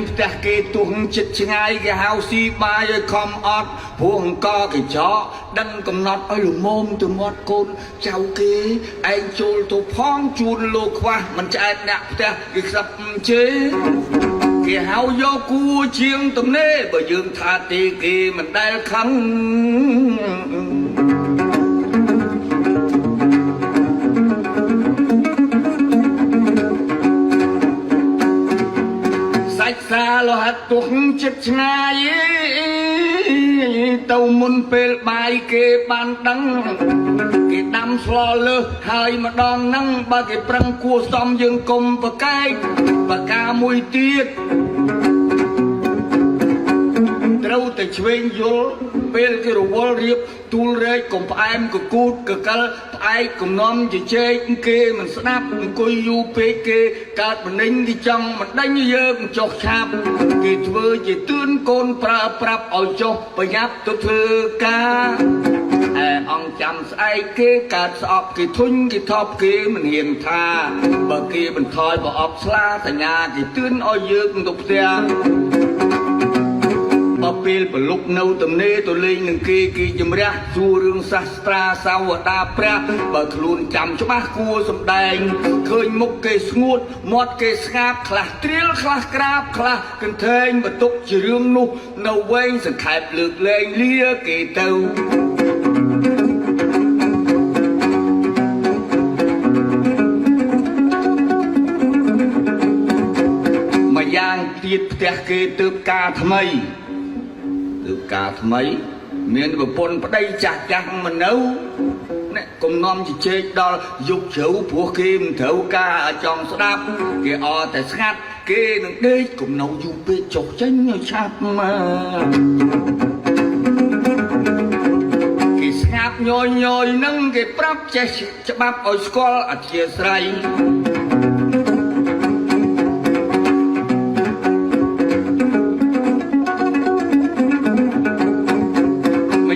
ផ្ទះគេទោះចិត្តឆ្ងាយគេហៅស៊ីបាយឲ្យខំអត់ព្រោះអង្គគេចកដឹងកំណត់ឲ្យល្មមទៅមាត់កូនចៅគេឯងចូលទៅផងជូនលោកខ្វះមិនឆ្អែតអ្នកផ្ទះគេខ្សឹបជេគេហៅយកគួជាងទំនេរបើយើងថាទេគេមិនដែលខឹង សាច់សាលោហិតទុកចិត្តឆ្ងាយទៅមុនពេលបាយគេបានដឹងគេដាំស្លលើសហើយម្ដងហ្នឹងបើគេប្រឹងគួសមយើងកុំប្រកែកបកាមួយទៀតត្រូវតែឆ្វេងយល់ពេលគេរវល់រៀបទូលរែកកុំផ្អែមកគូតកកិលផ្អែកកំនំជជែកគេមិនស្ដាប់អង្គុយយូរពេកគេកើតមនិញគេចង់មិនដេញយើងចុះឆាប់គេធ្វើជាទឿនកូនប្រើប្រាប់ឲ្យចុះប្រញាប់ទៅធ្វើការឯអង្គចាំស្អែកគេកើតស្អប់គេធុញគេថប់គេមិនហ៊ានថាបើគេបន្ថយប្រអប់ស្លាសញ្ញាគេទឿនឲ្យយើងទៅផ្ទះបើពេលប្រលប់នៅទំនេរទៅលេងនឹងគេគេជំរះសួររឿងសាស្ត្រាសាវតាព្រះបើខ្លួនចាំច្បាស់គួរសំដែងឃើញមុខគេស្ងួតមាត់គេស្ងាបខ្លះត្រៀលខ្លះក្រាបខ្លះកន្ថែងបន្ទុកជារឿងនោះនៅវែងសង្ខេបលើកលែងលាគេទៅមួយយ៉ាងទៀតផ្ទះគេទើបការថ្មីទើបការថ្មីមានប្រពន្ធប្តីចាស់ចាស់មិននៅអ្នកកំនំជជែកដល់យុគជ្រៅព្រោះគេមិនត្រូវការចង់ស្ដាប់គេអត់តែស្ងាត់គេនឹងដេកកំណៅយូរពេកចុះចេញឲ្យឆាប់មកគេស្ងាត់ញយញយនឹងគេប្រាប់ចេះច្បាប់ឲ្យស្គាល់អធិស្ឋាន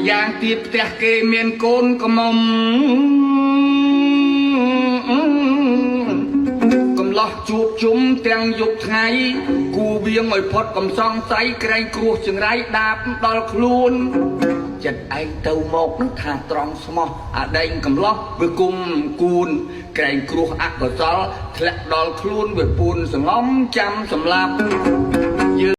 ម្យ៉ាងទៀតផ្ទះគេមានកូនកំមុំកំឡោះជួបជុំទាំងយប់ថ្ងៃគូវៀងឲ្យផុតកំសងស័យក្រែងគ្រោះចង្រៃដាបដល់ខ្លួនចិត្តឯងទៅមកនឹងថាត្រង់ស្មោះអាដែងកំឡោះវាគុំគួនក្រែងគ្រោះអកុសលធ្លាក់ដល់ខ្លួនវាពួនសងំចាំសម្លាប់